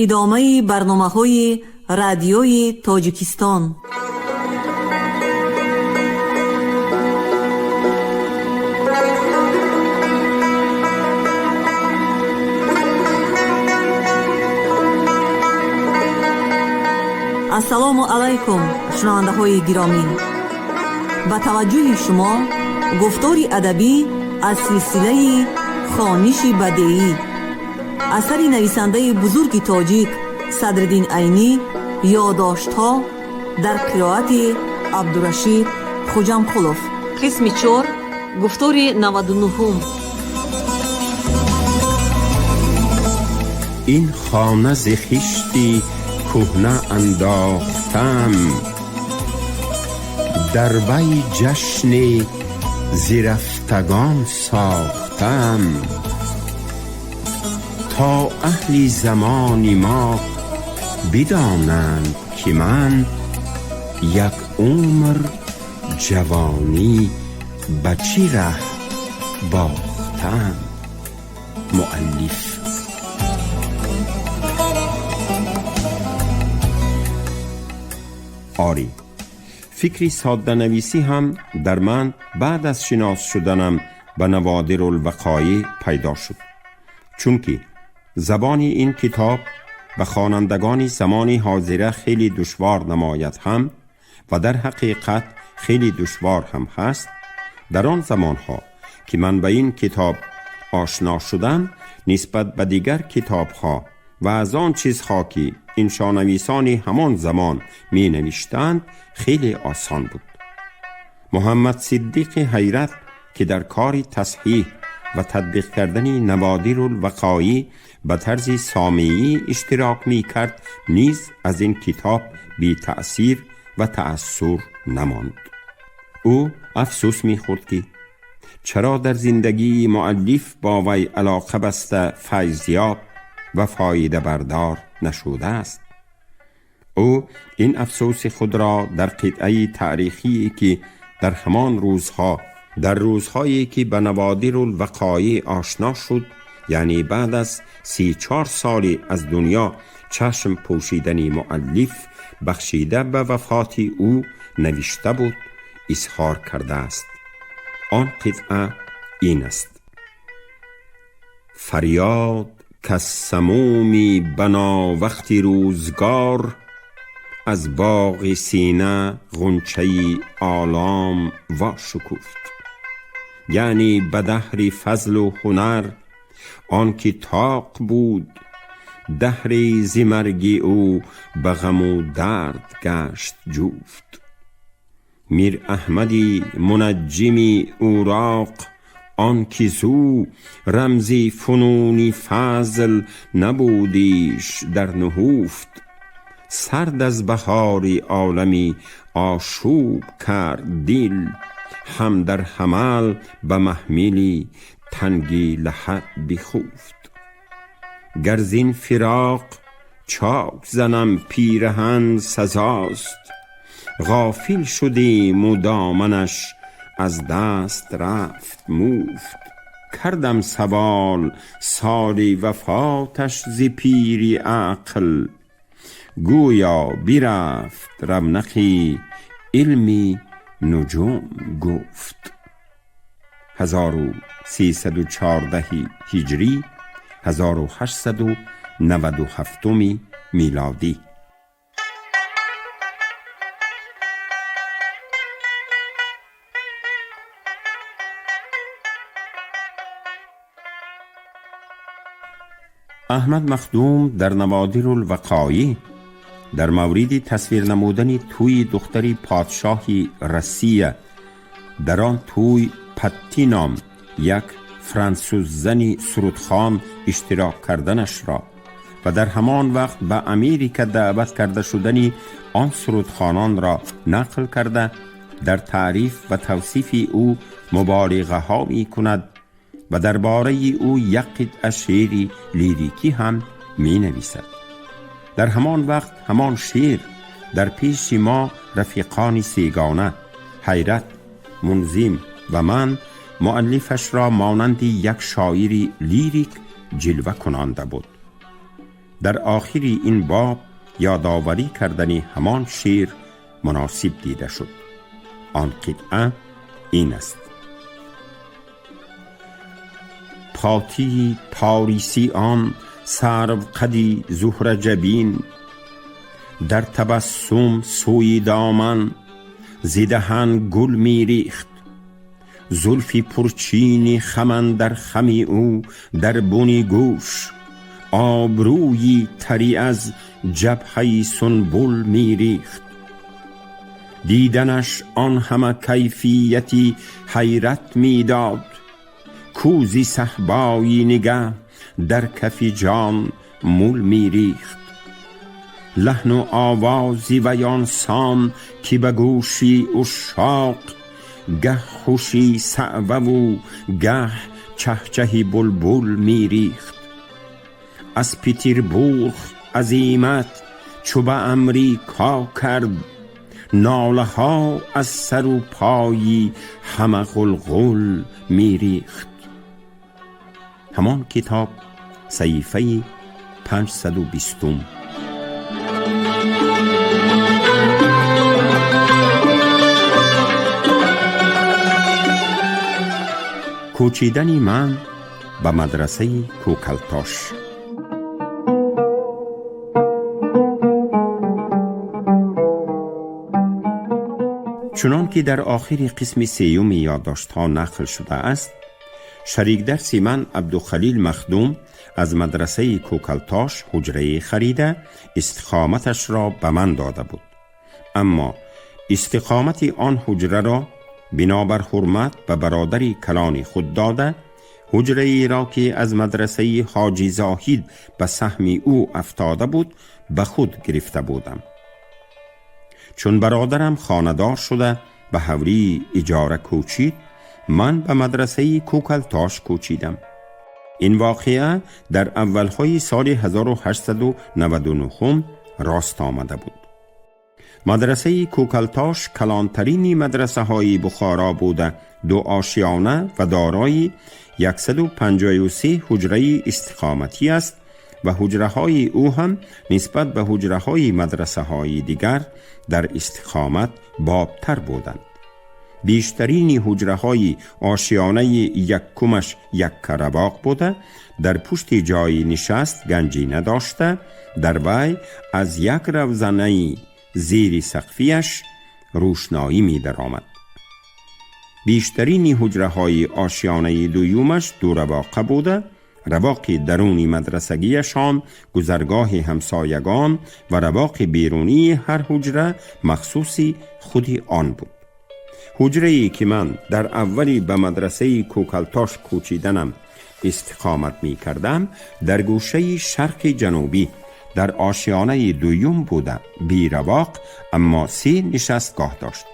Идомаи барномаҳои Радиои Тоҷикистон. Ассалому алайкум, шунавандаҳои гиромӣ! Ба таваҷҷӯҳи шумо гуфтори адабӣ аз силсилаи «Хониши бадеӣ», асари нависандаи бузурги тоҷик Садриддин Айнӣ, «Ёдоштҳо» дар қироати Абдурашид Хуҷамқулов, қисми чор, гуфтори 99-ум. Ин хона зи хишти кӯҳна андохтам, дар вай ҷашни зи рафтагон сохтам, то аҳли замони мо бидонанд, ки ман як умр ҷавонӣ ба чӣ раҳ бохтам. Муаллиф. Оре, фикри содданависӣ ҳам дар ман баъд аз шинос шуданам ба Наводирулвақоеъ пайдо шуд, чунки забони ин китоб ба хонандагони замони ҳозира хеле душвор намояд ҳам ва дар ҳақиқат хеле душвор ҳам ҳаст. Дар он замонҳо, ки ман ба ин китоб ошно шудам, нисбат ба дигар китобҳо ва аз он чизҳо, ки иншонависони ҳамон замон менавиштанд, хеле осон буд. Муҳаммад Сиддиқи Ҳайрат, ки дар кори тасҳиҳ ва татбиқ кардани Наводирулвақоӣ ба тарзи сомеӣ иштирок мекард, низ аз ин китоб бетаъсир ва таассур намонд. Ӯ афсӯс мехӯрд, ки чаро дар зиндагии муаллиф бо вай алоқа баста файзёб ва фоидабардор нашудааст. Ӯ ин афсӯси худро дар қитъаи таърихие, ки дар ҳамон рӯзҳо, дар рӯзҳое ки ба Наводирулвақоӣ ошно шуд, яъне баъд аз 34 соли аз дунё чашм пӯшидани муаллиф, бахшида ба вафоти ӯ навишта буд, изҳор кардааст. Он қитъа ин аст: «Фарёд каз самуми бановахти рӯзгор аз боғи сина ғунчаи олом ва шукуфт, яъне ба даҳри фазлу ҳунар он ки тоқ буд, даҳри зи марги ӯ ба ғаму дард гашт ҷуфт. Мир Аҳмади мунаҷҷими уроқ, он ки зӯ рамзи фунуни фазл набудиш дар нуҳуфт, сард аз баҳори олами ошӯб кард дил, ҳам дар ҳамал ба маҳмили танги лаҳад бихуфт. Гар зин фироқ чок занам пираҳан, сазост. Ғофил шудиму доманаш аз даст рафт муфт. Кардам савол соли вафоташ зи пири ақл, гӯё бирафт равнақи илми нуҷум гуфт». 1314 ҳиҷрӣ, 1897 милодӣ. Аҳмад Махдум дар Наводирулвақоӣ дар мавриди тасвир намудани тӯйи духтари подшоҳи Россия, дар он тӯй Патти ном як франсуззани сурудхон иштирок карданашро ва дар ҳамон вақт ба Америка даъват карда шудани он сурудхононро нақл карда, дар таъриф ва тавсифи ӯ муболиғаҳо мекунад ва дар бораи ӯ як қитъа шеъри лирикӣ ҳам менависад. Дар ҳамон вақт ҳамон шеър дар пеши мо рафиқони сегона, Ҳайрат, Мунзим ва ман, муаллифашро монанди як шоири лирик ҷилва кунонда буд. дар охири ин боб ёдоварӣ кардани ҳамон шеър муносиб дида шуд. Он қитъа ин аст: Поти пориси он сарвқади зуҳраҷабин, дар табассум сӯи доман зи даҳан гул мерехт. Зулфи пурчини хаман дар хами ӯ дар буни гӯш, обрӯи тарӣ аз ҷабҳаи сунбул мерехт. Диданаш он ҳама кайфияти ҳайрат медод, кӯзи саҳбои нигаҳ дар кафи ҷон мул мерехт. Лаҳну овози ваён сон ки ба гӯши ушшоқ, гаҳ хуши саъваву гаҳ чаҳчаҳи булбул мерехт. Аз Петербург азимат чу ба Амрико кард, нолаҳо аз сару пои ҳама ғулғул мерехт. Ҳамон китоб, саҳифаи 520. Кӯчидани ман ба мадрасаи Кӯкалтош. Чунон ки дар охири қисми сеюми ёддоштҳо нақл шудааст, шарикдарси ман Абдухалил Махдум аз мадрасаи Кӯкалтош ҳуҷрае харида истиқоматашро ба ман дода буд. Аммо истиқомати он ҳуҷраро бинобар ҳурмат ба бародари калони худ дода, ҳуҷраеро ки аз мадрасаи Ҳоҷи Зоҳид ба саҳми ӯ афтода буд, ба худ гирифта будам. Чун бародарам хонадор шуда ба ҳавлии иҷора кӯчид, ман ба мадрасаи Кӯкалтош кӯчидам. Ин воқеа дар аввалҳои соли 1899 рост омада буд. Мадрасаи Кӯкалтош калонтарини мадрасаҳои Бухоро буда, дуошиёна ва дорои 153 ҳуҷраи истиқоматӣ аст ва ҳуҷраҳои ӯ ҳам нисбат ба ҳуҷраҳои мадрасаҳои дигар дар истиқомат бобтар буданд. Бештарини ҳуҷраҳои ошиёнаи якумаш яккаравоқ буда, дар пушти ҷои нишаст ганҷина дошта, дар вай аз як равзанаи зери сақфияш рӯшноӣ медаромад. Бештарини ҳуҷраҳои ошиёнаи дуюмаш дуравоқа буда, равоқи даруни мадрасагиашон гузаргоҳи ҳамсоягон ва равоқи берунии ҳар ҳуҷра махсуси худи он буд. Ҳуҷрае ки ман дар аввали ба мадрасаи Кӯкалтош кӯчиданам истиқомат мекардам, дар гӯшаи шарқи ҷанубӣ дар ошиёнаи дуюм буда, биравоқ, аммо се нишастгоҳ дошт.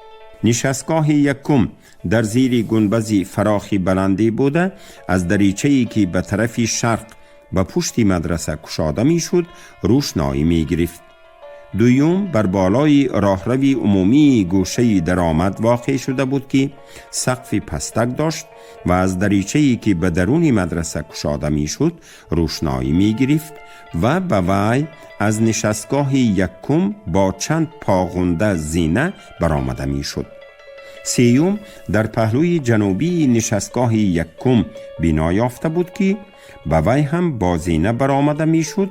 Нишастгоҳи якум дар зери гунбази фарохи баландӣ буда, аз даричае ки ба тарафи шарқ ба пушти мадраса кушода мешуд, рӯшноӣ мегирифт. Дуюм бар болои роҳрави умумии гӯшаи даромад воқеъ шуда буд, ки сақфи пастак дошт ва аз даричае ки ба даруни мадраса кушода мешуд, рӯшноӣ мегирифт ва ба вай аз нишастгоҳи якум бо чанд поғунда зина баромада мешуд. Сеюм дар паҳлӯи ҷанубии нишастгоҳи якум бино ёфта буд, ки ба вай ҳам бо зина баромада мешуд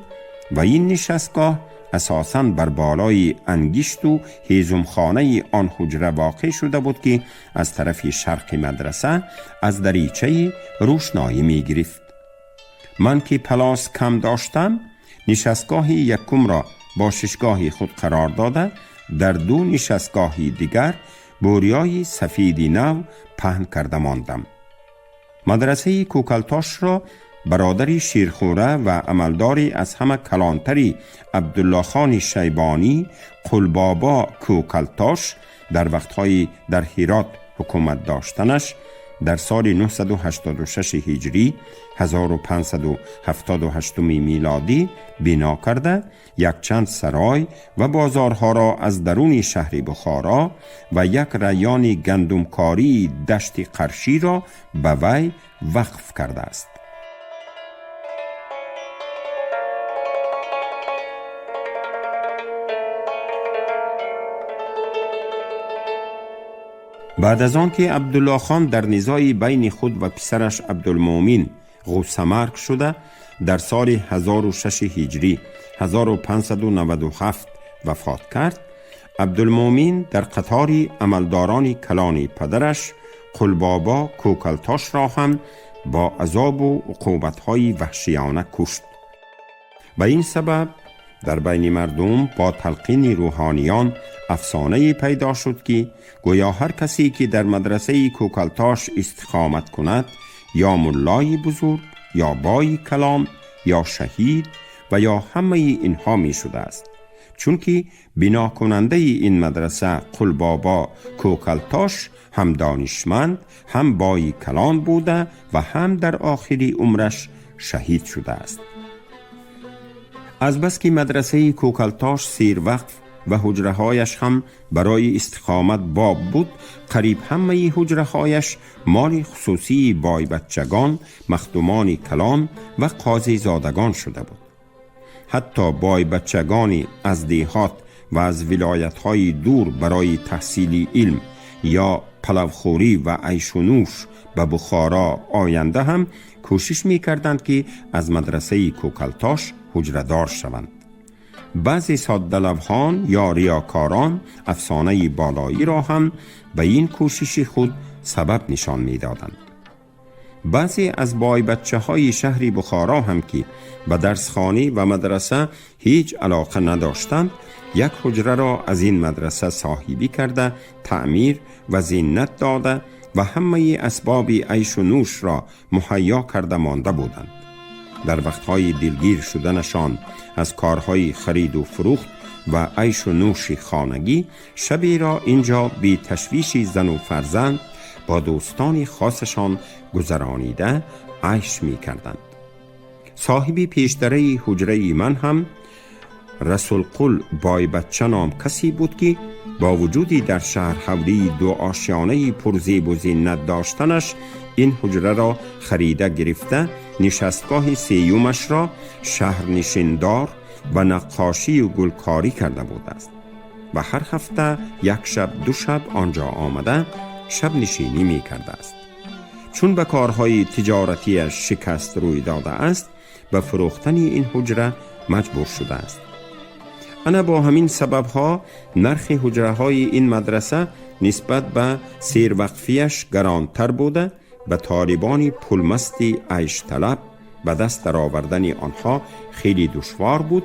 ва ин нишастгоҳ асосан бар болои ангишту ҳезумхонаи он ҳуҷра воқеъ шуда буд, ки аз тарафи шарқи мадраса аз даричаи рӯшноӣ мегирифт. Ман ки палос кам доштам, нишастгоҳи якумро бо шишгоҳи худ қарор дода, дар ду нишастгоҳи дигар бӯриёи сафеди нав паҳн карда мондам. Мадрасаи Кӯкалтошро бародари ширхӯра ва амалдори аз ҳама калонтари Абдуллохони Шайбонӣ Қулбобо Кӯкалтош дар вақтҳои дар Ҳирот ҳукумат доштанаш дар соли 986 ҳиҷрӣ 1578 милодӣ бино карда, якчанд сарой ва бозорҳоро аз даруни шаҳри Бухоро ва як раёни гандумкории дашти Қарширо ба вай вақф кардааст. Баъд аз он ки Абдуллохон дар низои байни худ ва писараш Абдулмӯмин ғуссамарг шуда, дар соли 1006 ҳиҷрӣ 1597 вафот кард, Абдулмӯмин дар қатори амалдорони калони падараш Қулбобо Кӯкалтошро ҳам бо азобу уқубатҳои ваҳшиёна кушт. Ба ин сабаб дар байни мардум бо талқини рӯҳониён афсонае пайдо шуд, ки гӯё ҳар касе ки дар мадрасаи Кӯкалтош истиқомат кунад, ё муллои бузург, ё бои калом, ё шаҳид ва ё ҳамаи инҳо мешудааст, чунки бинокунандаи ин мадраса Қулбобо Кӯкалтош ҳам донишманд, ҳам бои калон буда ва ҳам дар охири умраш шаҳид шудааст. Азбаски мадрасаи Кӯкалтош сервақф ва ҳуҷраҳояш ҳам барои истиқомат боб буд, қариб ҳамаи ҳуҷраҳояш моли хусусии бойбачагон, махдумони калон ва қозизодагон шуда буд. Ҳатто бойбачагони аз деҳот ва аз вилоятҳои дур барои таҳсили илм ё палавхӯрӣ ва айшунӯш ба Бухоро оянда ҳам кӯшиш мекарданд, ки аз мадрасаи Кӯкалтош ҳуҷрадор шаванд. Баъзе соддалавҳон ё риёкорон афсонаи болоиро ҳам ба ин кӯшиши худ сабаб нишон медоданд. Баъзе аз бойбачаҳои шаҳри Бухоро ҳам, ки ба дарсхонӣ ва мадраса ҳеҷ алоқа надоштанд, як ҳуҷраро аз ин мадраса соҳибӣ карда, таъмир ва зинат дода ва ҳамаи асбоби айшу нӯшро муҳайё карда монда буданд. Дар вақтҳои дилгир шуданашон аз корҳои хариду фурӯхт ва айшу нӯши хонагӣ шаберо инҷо беташвиши зану фарзанд бо дӯстони хосашон гузаронида айш мекарданд. Соҳиби пештараи ҳуҷраи ман ҳам Расулқул бойбача ном касе буд, ки бо вуҷуди дар шаҳр ҳавлии дуошёнаи пурзебу зинат доштанаш, ин ҳуҷраро харида гирифта, нишастгоҳи сеюмашро шаҳрнишиндор ва наққошию гулкорӣ карда будааст ва ҳар ҳафта як шаб, ду шаб он ҷо омада шабнишинӣ мекардааст. Чун ба корҳои тиҷоратиаш шикаст рӯй додааст, ба фурӯхтани ин ҳуҷра маҷбур шудааст. Ана бо ҳамин сабабҳо нархи ҳуҷраҳои ин мадраса нисбат ба сервақфияш гаронтар буда, ба толибони пулмасти айшталаб ба даст даровардани онҳо хеле душвор буд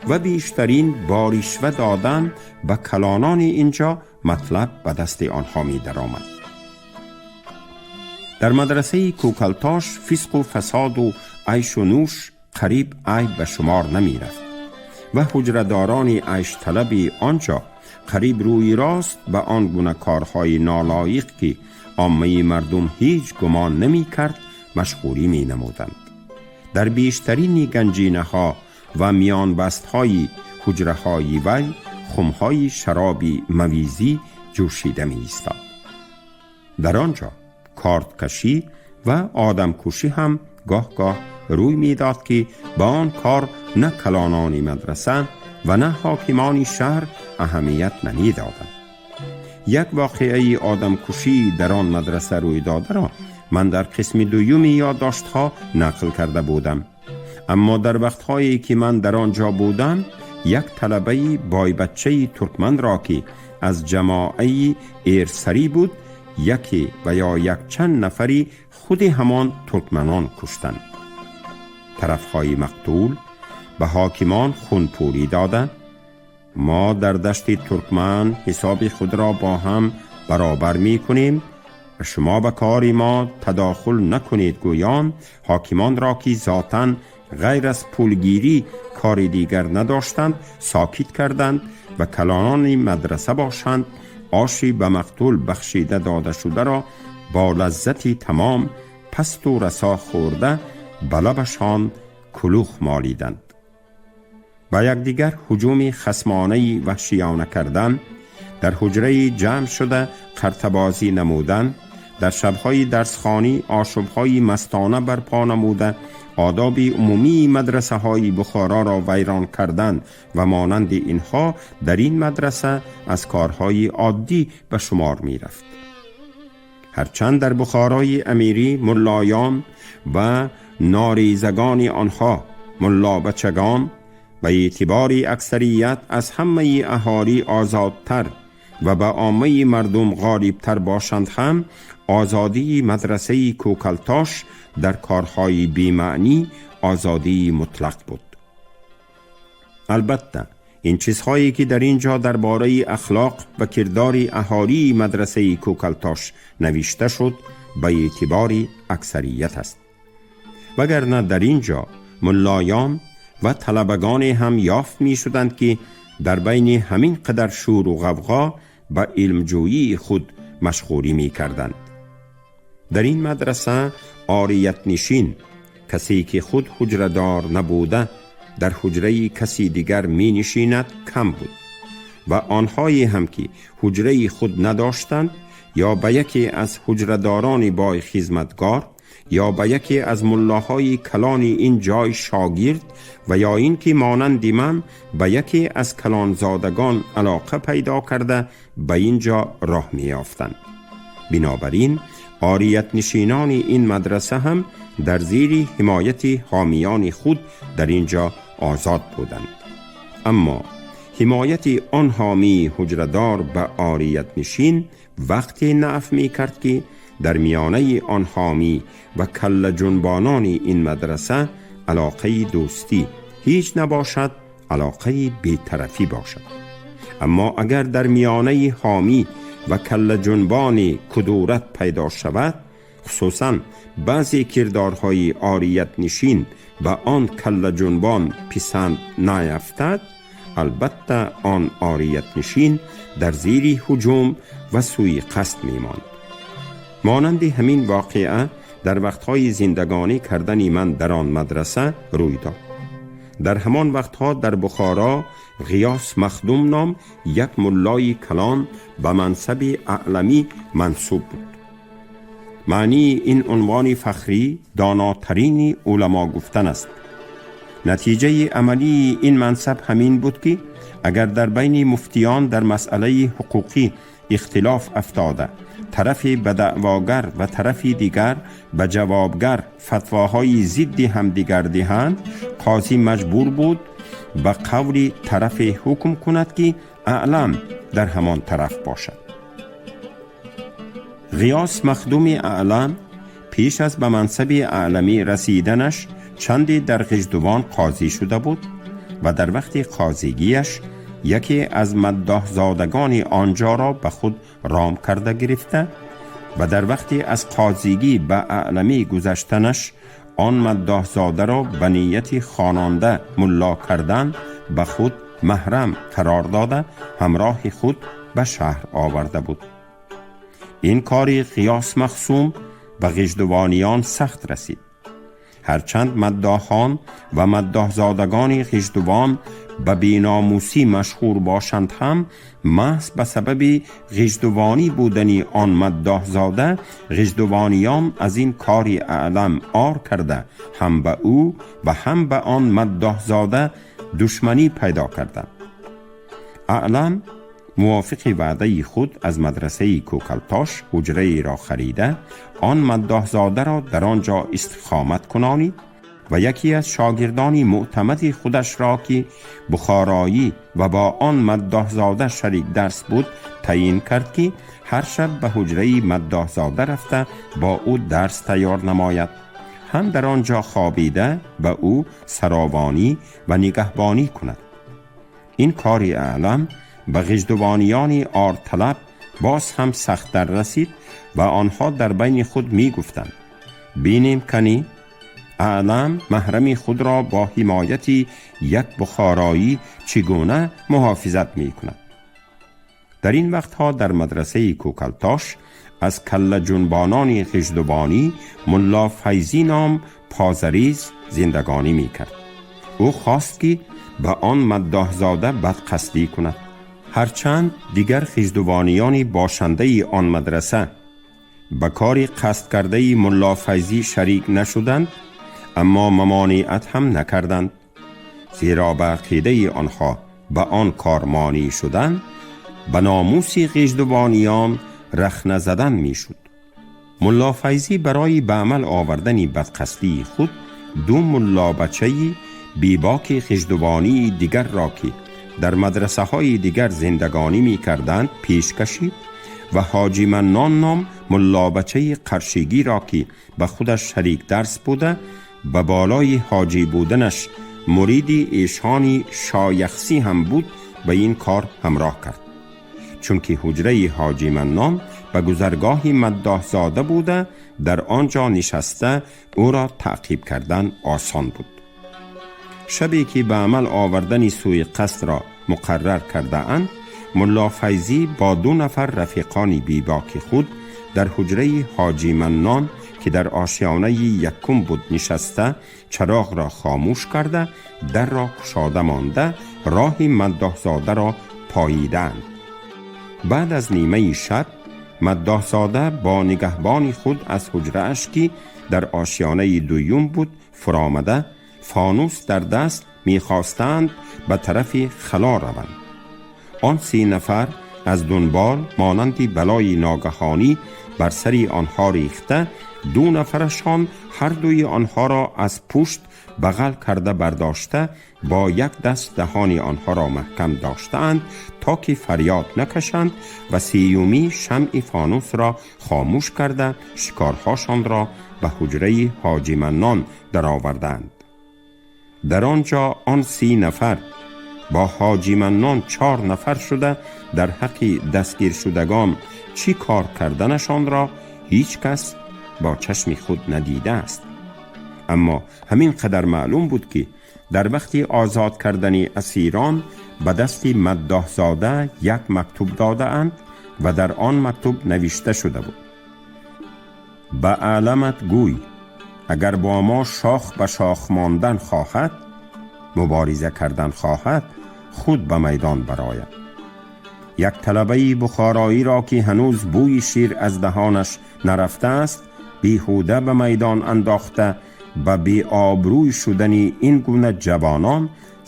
ва бештарин бо ришва додан ба калонони инҷо матлаб ба дасти онҳо медаромад. Дар мадрасаи Кӯкалтош фисқу фасоду айшу нӯш қариб айб ба шумор намерафт ва ҳуҷрадорони айшталаби он ҷо қариб рӯи рост ба он гуна корҳои нолоиқ, ки оммаи мардум ҳеҷ гумон намекард, машғулӣ менамуданд. Дар бештарини ганҷинаҳо ва миёнбастҳои ҳуҷраҳои вай хумҳои шароби мавизӣ ҷӯшида меистод. Дар он ҷо кордкашӣ ва одамкушӣ ҳам гоҳ-гоҳ рӯй медод, ки ба он кор на калонони мадраса ва на ҳокимони шаҳр аҳамият намедоданд. Як воқеаи одамкушӣ дар он мадраса рӯй додаро ман дар қисми дуюми ёддоштҳо нақл карда будам. Аммо дар вақтҳое ки ман дар он ҷо будам, як талабаи бойбачаи туркманро, ки аз ҷамоаи эрсарӣ буд, яке ва ё якчанд нафари худи ҳамон туркманон куштанд. Тарафҳои мақтул ба ҳокимон хунпулӣ дода, мо дар дашти туркман ҳисоби худро бо ҳам баробар мекунем ва шумо ба кори мо тадохул накунед гӯён, ҳокимонро, ки зотан ғайр аз пулгирӣ кори дигар надоштанд, сокит карданд ва калонони мадраса бошанд, оши ба мақтул бахшида дода шударо бо лаззати тамом пасту расо хӯрда, ба лабашон кулух молиданд. Ба якдигар ҳуҷуми хасмонаи ваҳшиёна кардан, дар ҳуҷраи ҷамъ шуда қартабозӣ намудан, дар шабҳои дарсхонӣ ошӯбҳои мастона барпо намуда, одоби умумии мадрасаҳои Бухороро вайрон кардан ва монанди инҳо дар ин мадраса аз корҳои оддӣ ба шумор мерафт. هرچند در بخارای امیری ملایان و ناریزگان آنها ملا بچگان و اعتبار اکثریت از همه اهالی آزادتر و به عامه مردم غالبتر باشند هم آزادی مدرسه کوکلتاش در کارهای بی‌معنی آزادی مطلق بود. البته این چیزهایی که در اینجا درباره اخلاق و کردار اهالی مدرسه کوکلتاش نوشته شد به اعتبار اکثریت است، وگرنه در اینجا ملایان و طلبگان هم یافت می شدند که در بین همین قدر شور و غوغا به علمجویی خود مشغولی می کردند. در این مدرسه عاریت نشین، کسی که خود حجره دار نبوده در حجره کسی دیگر می نشیند، کم بود و آنهایی هم که حجره خود نداشتند یا به یکی از حجره بای خدمتگار یا به یکی از ملاهای کلان این جای شاگرد و یا اینکه مانند من به یکی از کلانزادگان علاقه پیدا کرده به اینجا راه میافتند. بنابراین عاریت نشینان این مدرسه هم در زیر حمایت حامیان خود در اینجا آزاد بودند. اما حمایت آن حامی حجردار به عاریت نشین وقتی نعف می کرد که در میانه آن حامی و کل جنبانان این مدرسه علاقه دوستی هیچ نباشد، علاقه بیطرفی باشد. اما اگر در میانه حامی و کل جنبان کدورت پیدا شود، خصوصا بعضی کردارهای عاریت نشین به آن کل جنبان پسند نیفتد، البته آن عاریت نشین در زیر هجوم و سوی قصد میماند. مانند همین واقعه در وقتهای زندگانی کردن من در آن مدرسه روی داد. در همان وقتها در بخارا غیاث مخدوم نام یک ملای کلان به منصب اعلمی منصوب بود. معنی این عنوان فخری داناترین علما گفتن است. نتیجه عملی این منصب همین بود که اگر در بین مفتیان در مسئله حقوقی اختلاف افتاده، طرف به دعواگر و طرف دیگر به جوابگر فتواهای ضد همدیگر دهند، قاضی مجبور بود به قول طرف حکم کند که اعلم در همان طرف باشد. غیاث مخدوم اعلم پیش از به منصب اعلمی رسیدنش چندی در غجدوان قاضی شده بود و در وقت قاضیگیش یکی از مداح زادگان آنجا را به خود رام کرده گرفته و در وقتی از قاضیگی به اعلمی گذشتنش آن مداح زاده را به نیت خواننده ملا کردن به خود محرم قرار داده همراه خود به شهر آورده بود. این کاری قیاس مخصوم به غجدوانیان سخت رسید. هرچند مداحان و مداحزادگان غجدوان به بیناموسی مشهور باشند هم محض به سبب غجدوانی بودن آن مداحزاده غجدوانیان از این کار اعلم آر کرده هم به او و هم به آن مداحزاده دشمنی پیدا کردند. اعلم موافق وعده خود از مدرسه کوکلتاش حجره را خریده آن مداحزاده را در آنجا استقامت کنانید و یکی از شاگردان معتمد خودش را که بخارایی و با آن مداحزاده شریک درس بود تعیین کرد که هر شب به حجره مداحزاده رفته با او درس تیار نماید، هم در آنجا خوابیده به او سراوانی و نگهبانی کند. این کار اعلم به غجدوانیان آرطلب باز هم سخت‌تر رسید و آنها در بین خود می گفتند بینیم کنی اعلم محرم خود را با حمایت یک بخارایی چگونه محافظت می کند. در این وقتها در مدرسه کوکلتاش از کله جنبانان غجدوانی ملا فیضی نام پازریز زندگانی می کرد. او خواست که به آن مداحزاده بدقصدی کند. هرچند دیگر غجدوانیان باشنده آن مدرسه به کار قصد کرده ملا فیضی شریک نشدند، اما ممانعت هم نکردند، زیرا به عقیده آنها به آن کار مانی شدن به ناموس غجدوانیان رخنه زدن میشد. Мулло Файзӣ барои ба амал овардани бадқасдии худ ду муллобачаи бебоки ғиждувонии дигарро, ки дар мадрасаҳои дигар зиндагонӣ мекарданд, пеш кашид ва Ҳоҷи Маннон ном муллобачаи қаршигиро, ки ба худаш шарик дарс буда, ба болои ҳоҷӣ буданаш муриди эшони шояхсӣ ҳам буд, ба ин кор ҳамроҳ кард, чунки ҳуҷраи Ҳоҷи Маннон ба гузаргоҳи Маддоҳзода буда, дар он ҷо нишаста ӯро таъқиб кардан осон буд. Шабе ки ба амал овардани сӯи қасдро муқаррар кардаанд, Мулло Файзӣ бо ду нафар рафиқони бебоки худ дар ҳуҷраи Ҳоҷи Маннон, ки дар ошиёнаи якум буд, нишаста, чароғро хомӯш карда, дарро кушода монда, роҳи Маддоҳзодаро поидаанд. Баъд аз нимаи шаб Маддоҳзода бо нигаҳбони худ аз ҳуҷрааш, ки дар ошиёнаи дуюм буд, фуромада, фонус дар даст мехостанд ба тарафи хало раванд. Он 30 нафар аз дунбол монанди балои ногаҳонӣ бар сари онҳо рехта, ду нафарашон ҳар дуи онҳоро аз пушт бағал карда бардошта, бо як даст даҳони онҳоро маҳкам доштаанд, то ки фарёд накашанд, ва сеюмӣ шамъи фонусро хомӯш карда, шикорҳошонро ба ҳуҷраи Ҳоҷи Маннон дароварданд. Дар он ҷо он 30 нафар бо Ҳоҷи Маннон чор нафар шуда, дар ҳаққи дастгиршудагон чӣ кор карданашонро ҳеҷ кас бо чашми худ надидааст. Аммо ҳамин қадар маълум буд, ки дар вақти озод кардани асирон ба дасти Маддоҳзода як мактуб додаанд ва дар он мактуб навишта шуда буд: «Ба Аъламат гӯй, агар бо мо шох ба шох мондан хоҳад, мубориза кардан хоҳад, худ ба майдон барояд. Як талабаи бухороиро, ки ҳанӯз бӯи шир аз даҳонаш нарафтааст, беҳуда ба майдон андохта, ба беобрӯй шудани ин гуна ҷавонон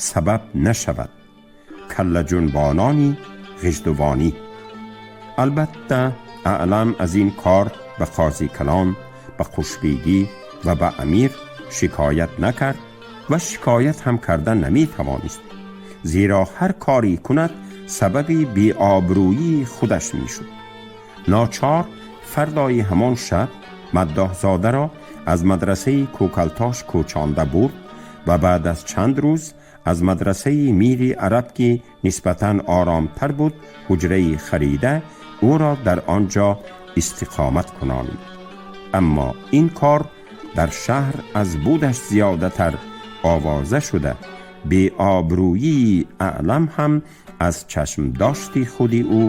сабаб нашавад. Каллаҷунбонони ғиждувонӣ». Албатта, Аълам аз ин кор ба қози калон, ба Қушбегӣ ва ба амир шикоят накард ва шикоят ҳам карда наметавонист, зеро ҳар корӣ кунад, сабаби беобрӯии худаш мешуд. Ночор фардои ҳамон шаб Маддоҳзодаро аз мадрасаи Кӯкалтош кӯчонда бурд ва баъд аз чанд рӯз аз мадрасаи Мири Араб, ки нисбатан оромтар буд, ҳуҷраи харида, ӯро дар он ҷо истиқомат кунонид. Аммо ин кор дар шаҳр аз будаш зиёдатар овоза шуда, беобрӯии Аълам ҳам аз чашмдошти худи ӯ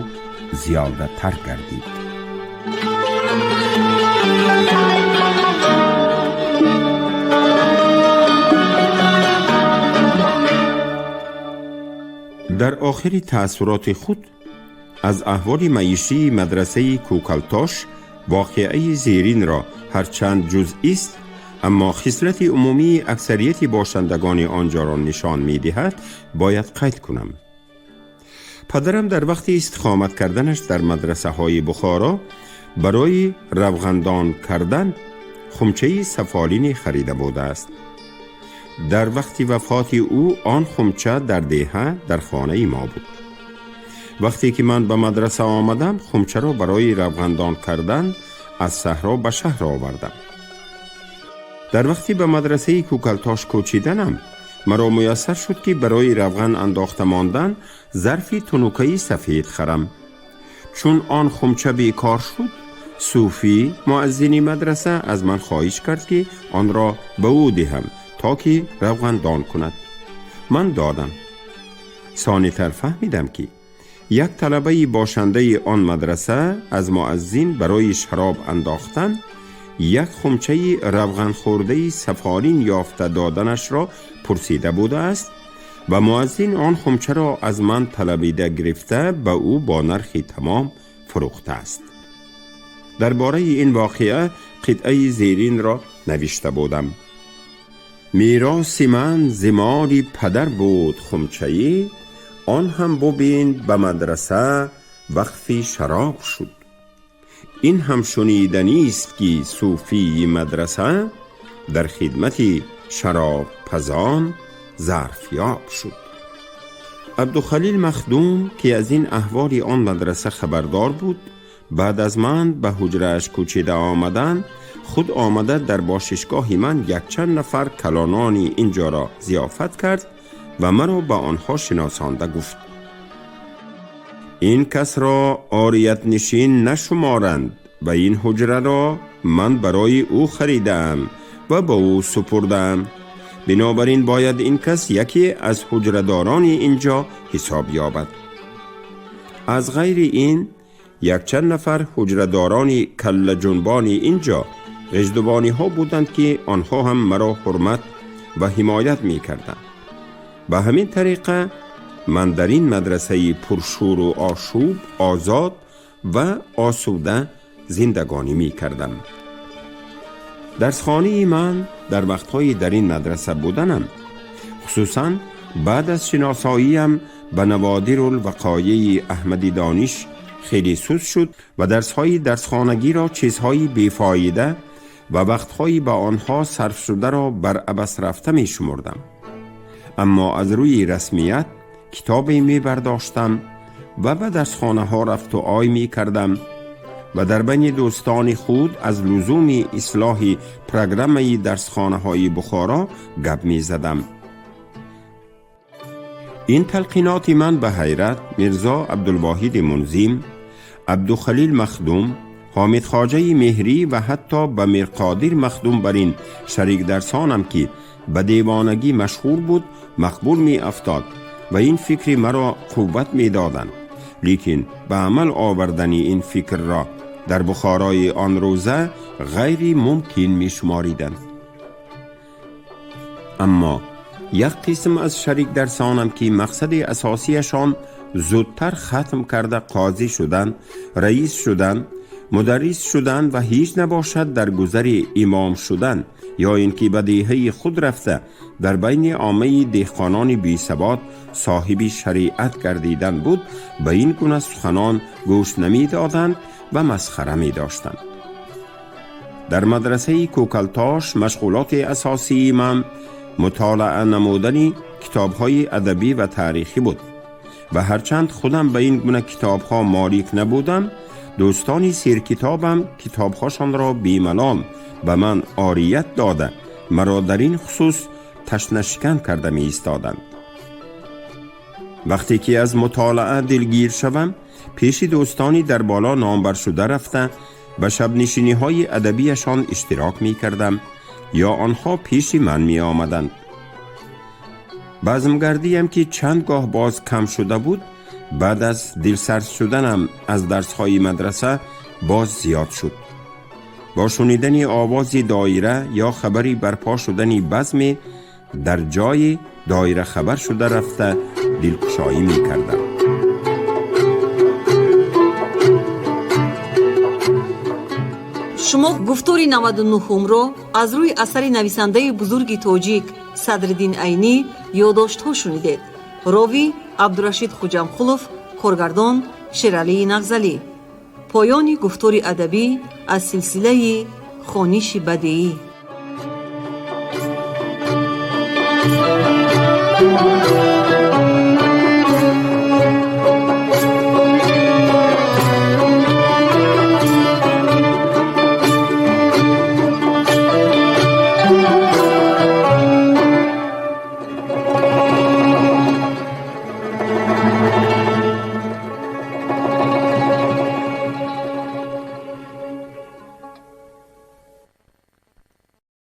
зиёдатар гардид. Дар охири таассуроти худ аз аҳволи маишии мадрасаи Кӯкалтош воқеаи зеринро, ҳарчанд ҷузъист, аммо хислати умумии аксарияти бошандагони он ҷоро нишон медиҳад, бояд қайд кунам. Падарам дар вақти истиқомат карданаш дар мадрасаҳои Бухоро барои равғандон кардан хумчаи сафолине харида будааст. Дар вақти вафоти ӯ он хумча дар деҳа, дар хонаи мо буд. Вақте ки ман ба мадраса омадам, хумчаро барои равғандон кардан аз саҳро ба шаҳр овардам. Дар вақти ба мадрасаи Кӯкалтош кӯчиданам маро муяссар шуд, ки барои равған андохта мондан зарфи тунукаи сафед харам. Чун он хумча бекор шуд, Суфӣ, муаззини мадраса, аз ман хоҳиш кард, ки онро ба ӯ диҳам, то ки равғандон кунад. Ман додам. Сонитар фаҳмидам, ки як талабаи бошандаи он мадраса аз муаззин барои шароб андохтан як хумчаи равғанхӯрдаи сафолин ёфта доданашро пурсида будааст ва муаззин он хумчаро аз ман талабида гирифта, ба ӯ бо нархи тамом фурӯхтааст. Дар бораи ин воқеа қитъаи зеринро навишта будам: «Мероси ман зи моли падар буд хумчаӣ, он ҳам бубин, ба мадраса вақфи шароб шуд». Ин ҳам шуниданист, ки суфии мадраса дар хидмати шаробпазон зарфёб шуд. Абдухалил Махдум, ки аз ин аҳволи он мадраса хабардор буд, баъд аз ман ба ҳуҷрааш кӯчида омадан, худ омада дар бошишгоҳи ман якчанд нафар калонони инҷоро зиёфат кард ва маро ба онҳо шиносонда гуфт: ин касро ориятнишин нашуморанд ва ин ҳуҷраро ман барои ӯ харидаам ва ба ӯ супурдаам. Бинобар ин бояд ин кас яке аз ҳуҷрадорони инҷо ҳисоб ёбад. Аз ғайри ин якчанд нафар ҳуҷрадорони каллаҷунбони инҷо ғиждувониҳо буданд, ки онҳо ҳам маро ҳурмат ва ҳимоят мекарданд. Ба ҳамин тариқа ман дар ин мадрасаи пуршӯру ошӯб озод ва осуда зиндагонӣ мекардам. Дарсхонаи ман дар вақтҳои дар ин мадраса буданам, хусусан баъд аз шиносоиям ба Наводирулвақоеи Аҳмади Дониш, хеле суст шуд ва дарсҳои дарсхонагиро чизҳои бефоида ва вақтҳои ба онҳо сарф шударо бар абас рафта мешумурдам. Аммо аз рӯи расмият китобе мебардоштам ва ба дарсхонаҳо рафту ой мекардам ва дар байни дӯстони худ аз лузуми ислоҳи программаи дарсхонаҳои Бухоро гап мезадам. Ин талқиноти ман ба ҳайрат Мирзо Абдулвоҳиди Мунзим, Абдухалил Махдум, Ҳомидхоҷаи Меҳрӣ ва ҳатто ба Мирқодир Махдум, бар ин шарикдарсонам, ки ба девонагӣ машҳур буд, мақбул меафтод ва ин фикри маро қувват медоданд. Лекин ба амал овардани ин фикрро дар Бухорои он рӯза ғайри мумкин мешумориданд. Аммо як қисм аз шарикдарсонам, ки мақсади асосияшон зудтар хатм карда қозӣ шудан, раис шудан, мударрис шудан ва ҳеҷ набошад дар гузари имом шудан ё ин ки ба деҳаи худ рафта дар байни оммаи деҳқонони бесавод соҳиби шариат гардидан буд, ба ин гуна суханон гӯш намедоданд ва масхара медоштанд. Дар мадрасаи Кӯкалтош машғулоти асосии ман мутолаа намудани китобҳои адабӣ ва таърихӣ буд ва ҳарчанд худам ба ин гуна китобҳо молик набудам, дӯстони серкитобам китобҳошонро бемалол ба ман орият дода, маро дар ин хусус ташнашикан карда меистоданд. Вақте ки аз мутолаа дилгир шавам, пеши дӯстони дар боло номбаршуда рафта ба шабнишиниҳои адабиашон иштирок мекардам ё онҳо пеши ман меомаданд. Базмгардиям, ки чанд гоҳ боз кам шуда буд, баъд аз дилсард шуданам аз дарсҳои мадраса боз зиёд шуд. Бо шунидани овози доира ё хабари барпо шудани базме дар ҷои доира хабар шуда рафта дилкушоӣ мекардам. Шумо гуфтори 99-умро аз рӯи асари нависандаи бузурги тоҷик Садриддин Айнӣ «Ёдоштҳо» шунидед. Ровӣ Абдурашид Хуҷамқулов, коргардон Шералии Нағзалӣ. Поёни гуфтори адабӣ аз силсилаи «Хониши бадеӣ».